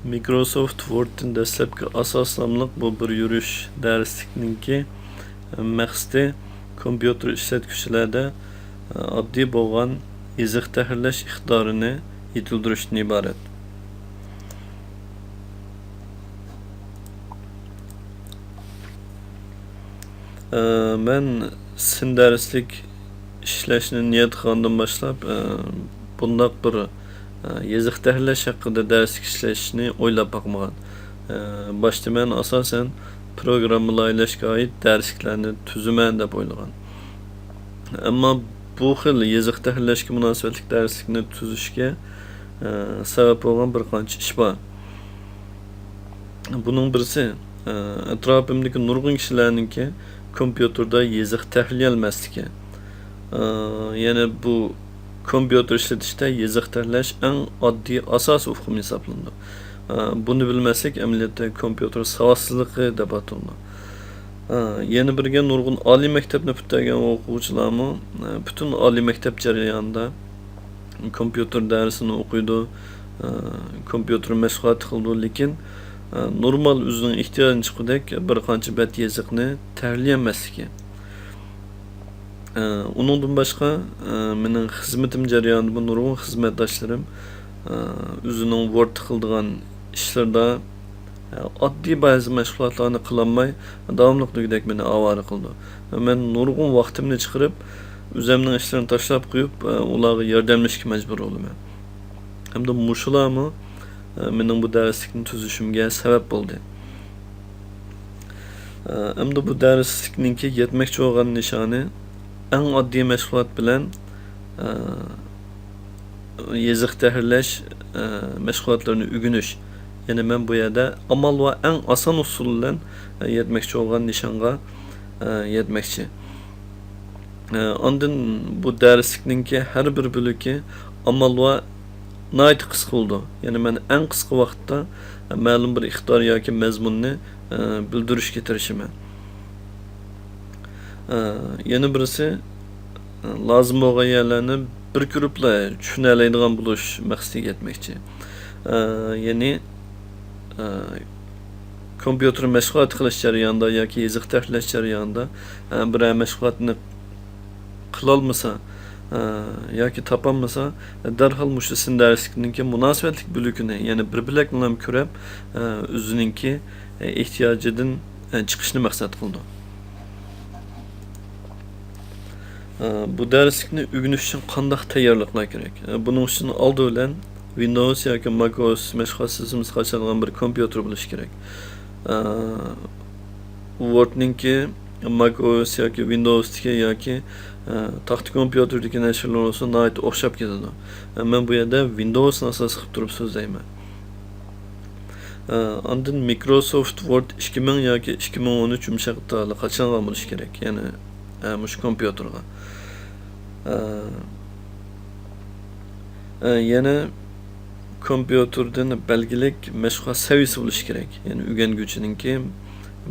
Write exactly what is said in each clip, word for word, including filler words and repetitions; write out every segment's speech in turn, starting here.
مىكروسوفت ۋوردتىن دەسلەپكى ئاساس ناملىق بۇ بىر يۈرۈش دەرسلىكنىڭكى مەقسىتى كومپيۇتېر ئىشلەتكۈچىلەردە ئاددىي بولغان يېزىق تەھرىرلەش ئىقتىدارىنى يېتىلدۈرۈشتىن ئىبارەت. مەن سىن دەرسلىك ئىشلەشنى نىيەت قىلغاندىن باشلاپ، بۇنداق بىر يېزىق تەھرىرلەش ھەققىدە دەرسلىك ئىشلەشنى ئويلاپ باقمىغان. باشتا مەن ئاساسەن پروگرامما لايىھەلەشكە ئائىت دەرسلىكلەرنى تۈزىمەن دەپ ئويلىغان. ئەمما بۇ خىل يېزىق تەھرىرلەشكە مۇناسىۋەتلىك دەرسلىكنى تۈزۈشكە سەۋەب بولغان بىر قانچە ئىش بار. بۇنىڭ بىرسى، ئەتراپىمدىكى نۇرغۇن كىشىلەرنىڭكى كومپيۇتېردا يېزىق تەھرىرلىيەلمەسلىكى. يەنى بۇ كومپيۇتېر ئىشلىتىشتە يېزىق تەھرىرلەش ئەڭ ئاددىي ئاساسىي ئۇقۇم ھېسابلىنىدۇ. بۇنى بىلمەسلىك ئەمەلىيەتتە كومپيۇتېر ساۋاتسىزلىقى دەپ ئاتىلىدۇ. يەنە بىرگە نۇرغۇن ئالىي مەكتەپنى پۈتتۈرگەن ئوقۇغۇچىلارمۇ پۈتۈن ئالىي مەكتەپ جەريانىدا كومپيۇتېر دەرسىنى ئوقۇيدۇ، ئە، كومپيۇتېر مەشغۇلاتى قىلىدۇ، لېكىن، ئە، نورمال ئۆزىنىڭ ئېھتىياجىنى چىققۇدەك بىر قانچە بەت يېزىقنى تەھرىرلىيەلمەسلىكى. ئە، ئۇنىڭدىن باشقا، ئە، مېنىڭ خىزمىتىم جەريانىدىمۇ نۇرغۇن خىزمەتداشلىرىم، ئە، ئۆزىنىڭ ۋوردتا قىلىدىغان ئىشلىرىدا ئاددىي بەزى مەشغۇلاتلارنى قىلالماي، داۋاملىق دېگۈدەك مېنى ئاۋارە قىلىدۇ. مەن نۇرغۇن ۋاقتىمنى چىقىرىپ، ئۆزەمنىڭ ئىشلىرىنى تاشلاپ قويۇپ، ئۇلارغا ياردەملىشىشكە مەجبۇر بولىمەن. ھەمدە مۇشۇلارمۇ مېنىڭ بۇ دەرسلىكنى تۈزۈشۈمگە سەۋەب بولدى. ئەمدى بۇ دەرسلىكنىڭكى يەتمەكچى بولغان نىشانى ئەڭ ئاددىي مەشغۇلات بىلەن، يېزىق تەھرىرلەش، ئە، مەشغۇلاتلىرىنى ئۆگىنىش، يەنى مەن بۇ يەردە ئامال ۋە ئەڭ ئاسان ئۇسۇل بىلەن، ئە، يەتمەكچى بولغان نىشانغا، ئە، يەتمەكچى. ئە، ئاندىن بۇ دەرسلىكنىڭكى ھەر بىر بۆلىكى ئامال ۋە ناھايىتى قىسقا بولىدۇ. يەنى مەن ئەڭ قىسقا ۋاقىتتا، ئە، مەلۇم بىر ئىقتىدار ياكى مەزمۇننى، ئە، بىلدۈرۈشكە تىرىشىمەن. ئە، يەنە بىرسى، ئە، لازىم بولغان يەرلەرنى بىر كۆرۈپلا چۈشىنەلەيدىغان بولۇش مەقسىتىگە يەتمەكچى. ئە، يەنى، ئە، كومپيۇتېر مەشغۇلات قىلىش جەريانىدا ياكى يېزىق تەھرىرلەش جەريانىدا، ئە، بىرەر مەشغۇلاتنى قىلالمىسا، ئە، ياكى تاپالمىسا، دەرھال مۇشۇ سىن دەرسلىكنىڭكى مۇناسىۋەتلىك بۆلىكىنى، يەنى بىر بۆلەكنىلا كۆرۈپ، ئە، ئۆزىنىڭكى، ئە، ئېھتىياجىدىن، ئە، چىقىشنى مەقسەت قىلىدۇ. ئە، بۇ دەرسلىكنى ئۆگىنىش ئۈچۈن قانداق تەييارلىقلار كېرەك؟ ئە، بۇنىڭ ئۈچۈن ئالدى بىلەن ۋىندوۋس ياكى ماك ئوس مەشغۇلات سىستېمىسىغا ئىشلەنگەن بىر كومپيۇتېر بولۇشى كېرەك. ئە، ۋوردنىڭكى ماك ئوس ياكى ۋىندوۋستىكى ياكى، ئە، تاختا كومپيۇتېردىكى نەشرلىرى بولسا ناھايىتى ئوخشاپ كېتىدۇ. ئە، مەن بۇ يەردە ۋىندوۋسنى ئاساس قىلىپ تۇرۇپ سۆزلەيمەن. ئە، ئاندىن مىكروسوفت ۋورد ئىككى مىڭ ياكى ئىككى مىڭ ئون ئۈچ يۇمشاق ئىقتىدارلىق قاچىلانغان بولۇشى كېرەك. يەنى، ئە، مۇشۇ كومپيۇتېرغا. ئە، ئە، يەنە كومپيۇتېردىن بەلگىلىك مەشغۇلات سەۋىيەسى بولۇشى كېرەك. يەنى ئۆگەنگۈچىنىڭكى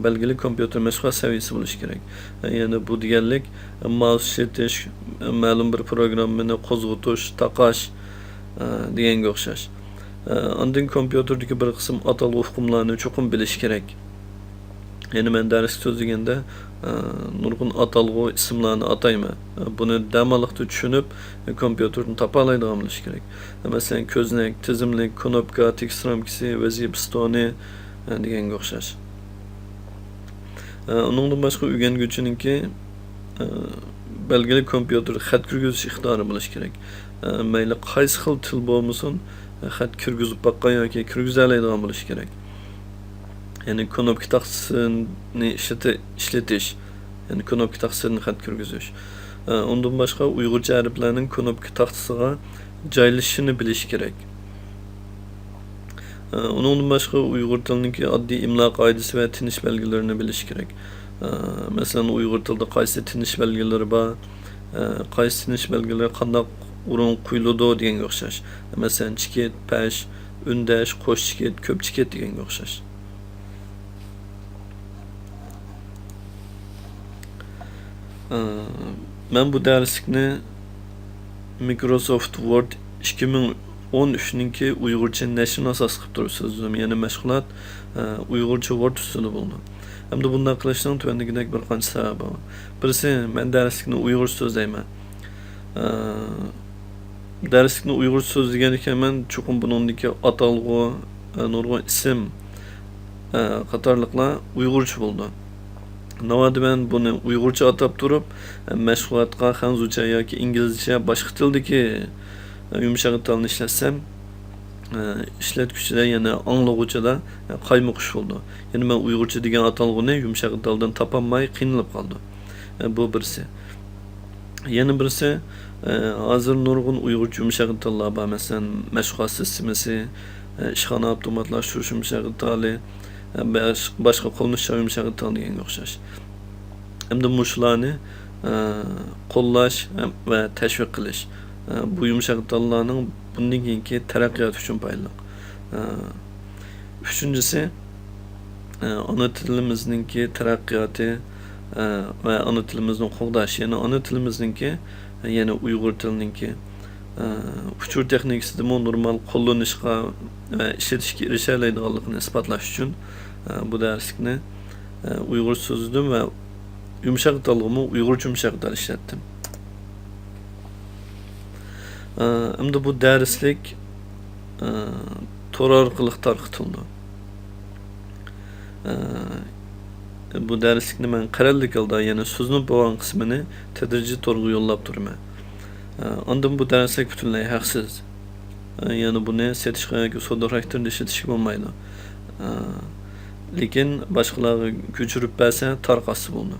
بەلگىلىك كومپيۇتېر مەشغۇلات سەۋىيەسى بولۇشى كېرەك. يەنى بۇ دېگەنلىك مائۇس ئىشلىتىش، مەلۇم بىر پروگراممىنى قوزغىتىش، تاقاش، ئە، دېگەنگە ئوخشاش. ئە، ئاندىن كومپيۇتېردىكى بىر قىسىم ئاتالغۇ ئۇقۇملارنى چوقۇم بىلىش كېرەك. يەنى مەن دەرسكە سۆزلىگەندە، ئە، نۇرغۇن ئاتالغۇ ئىسىملارنى ئاتايمەن. ئە، بۇنى دەماللىقتا چۈشىنىپ، ئە، كومپيۇتېردىن تاپالايدىغان بولۇش كېرەك. ئە، مەسىلەن، كۆزنەك، تىزىملىك، كنوپكا، تېكىست رامكىسى، ۋەزىپە ستونى، ئە، دېگەنگە ئوخشاش. ئە، ئۇنىڭدىن باشقا ئۆگەنگۈچىنىڭكى، ئە، بەلگىلىك كومپيۇتېر خەت كىرگۈزۈش ئىقتىدارى بولۇشى كېرەك. ئە، مەيلى قايسى خىل تىل بولمىسۇن، خەت كىرگۈزۈپ باققان ياكى كىرگۈزەلەيدىغان بولۇشى كېرەك. يەنى كۇنۇپكا تاختىسىنى ئىشلىتى-، ئىشلىتىش، يەنى كۇنۇپكا تاختىسىدىن خەت كىرگۈزۈش. ئە، ئۇندىن باشقا ئۇيغۇرچە ھەرپلەرنىڭ كۇنۇپكا تاختىسىغا جايلىشىشىنى بىلىشى كېرەك. ئە، ئۇنىڭدىن باشقا ئۇيغۇر تىلىنىڭكى ئاددىي ئىملا قائىدىسى ۋە تىنىش بەلگىلىرىنى بىلىشى كېرەك. ئە، مەسىلەن، ئۇيغۇر تىلىدا قايسى تىنىش بەلگىلىرى بار؟ ئە، قايسى تىنىش بەلگىلىرى قانداق ئورۇن قويۇلىدۇ دېگەنگە ئوخشاش. مەسىلەن، چېكىت، پەش، ئۈندەش، قوش چېكىت، كۆپ چېكىت دېگەنگە ئوخشاش. ئە، مەن بۇ دەرسلىكنى مىكروسوفت ۋورد ئىككى مىڭ ئون ئۈچنىڭكى ئۇيغۇرچە نەشرىنى ئاساس قىلىپ تۇرۇپ سۆزلىدىم. يەنى مەشغۇلات، ئە، ئۇيغۇرچە ۋورد ئۈستىدە بولىدۇ. ئەمدى بۇنداق قىلىشنىڭ تۆۋەندىكىدەك بىر قانچە سەۋەبى بار. بىرسى، مەن دەرسلىكنى ئۇيغۇرچە سۆزلەيمەن. ئە، دەرسلىكنى ئۇيغۇرچە سۆزلىگەن ئىكەنمەن، چوقۇم بۇنىڭدىكى ئاتالغۇ، ئە، نۇرغۇن ئىسىم، ئە، قاتارلىقلار ئۇيغۇرچە بولىدۇ. ناۋادا مەن بۇنى ئۇيغۇرچە ئاتاپ تۇرۇپ، ئە، مەشغۇلاتقا خەنزۇچە ياكى ئىنگلىزچە باشقا تىلدىكى، ئە، يۇمشاق ئاتالغۇنى ئىشلەتسەم، ئە، ئىشلەتكۈچىدە، يەنى ئاڭلىغۇچىدا، ئە، قايمۇقۇش بولىدۇ. يەنى مەن ئۇيغۇرچە دېگەن ئاتالغۇنى يۇمشاق ئاتالغۇدىن تاپالماي قىينىلىپ قالىدۇ. ئە، بۇ بىرسى. يەنە بىرسى، ئە، ھازىر نۇرغۇن ئۇيغۇرچە يۇمشاق ئاتالغۇلار بار. مەسىلەن، مەشغۇلات سىستېمىسى، ئە، ئىشخانا ئاپتوماتلاشتۇرۇش يۇمشاق ئاتالغۇسى، ئە، باش-، باشقا قوللىنىشچان يۇمشاق ئاتالغۇ دېگەنگە ئوخشاش. ئەمدى مۇشۇلارنى، ئە، قوللاش، ئە، ۋە تەشۋىق قىلىش، ئە، بۇ يۇمشاق ئاتالغۇلارنىڭ بۇندىن كېيىنكى تەرەققىياتى ئۈچۈن پايدىلىق. ئە، ئۈچىنچىسى، ئە، ئانا تىلىمىزنىڭكى تەرەققىياتى، ئە، ۋە ئانا تىلىمىزنى قوغداش، يەنى ئانا تىلىمىزنىڭكى، يەنى ئۇيغۇر تىلىنىڭكى، ئە، ئۇچۇر تېخنىكىسىدىمۇ نورمال قوللىنىشقا ۋە ئىشلىتىشكە ئېرىشەلەيدىغانلىقىنى ئىسپاتلاش ئۈچۈن، ئە، بۇ دەرسلىكنى، ئە، ئۇيغۇرچە سۆزلىدىم ۋە يۇمشاق ئاتالغۇمۇ ئۇيغۇرچە يۇمشاق ئاتالغۇ ئىشلەتتىم. ئە، ئەمدى بۇ دەرسلىك، ئە، تور ئارقىلىق تارقىتىلىدۇ. ئە، بۇ دەرسلىكنى مەن قەرەللىك ھالدا، يەنى سۆزلىنىپ بولغان قىسمىنى تەدرىجىي تورغا يوللاپ تۇرىمەن. ئە، ئاندىن بۇ دەرسلىك پۈتۈنلەي ھەقسىز. ئە، يەنى بۇنى سېتىشقا ياكى سودا خاراكتېرىدە ئىشلىتىشكە بولمايدۇ. ئە، لېكىن باشقىلارغا كۆچۈرۈپ بەرسە تارقاتسا بولىدۇ.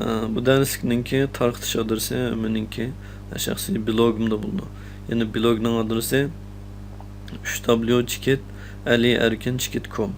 ئە، بۇ دەرسلىكنىڭكى تارقىتىش ئادرېسى مېنىڭكى شەخسىي بىلوگۇمدا بولىدۇ. يەنى بىلوگنىڭ ئادرېسى ئۈچ دابليۇ چېكىت ئەلى ئەركىن چېكىت كوم.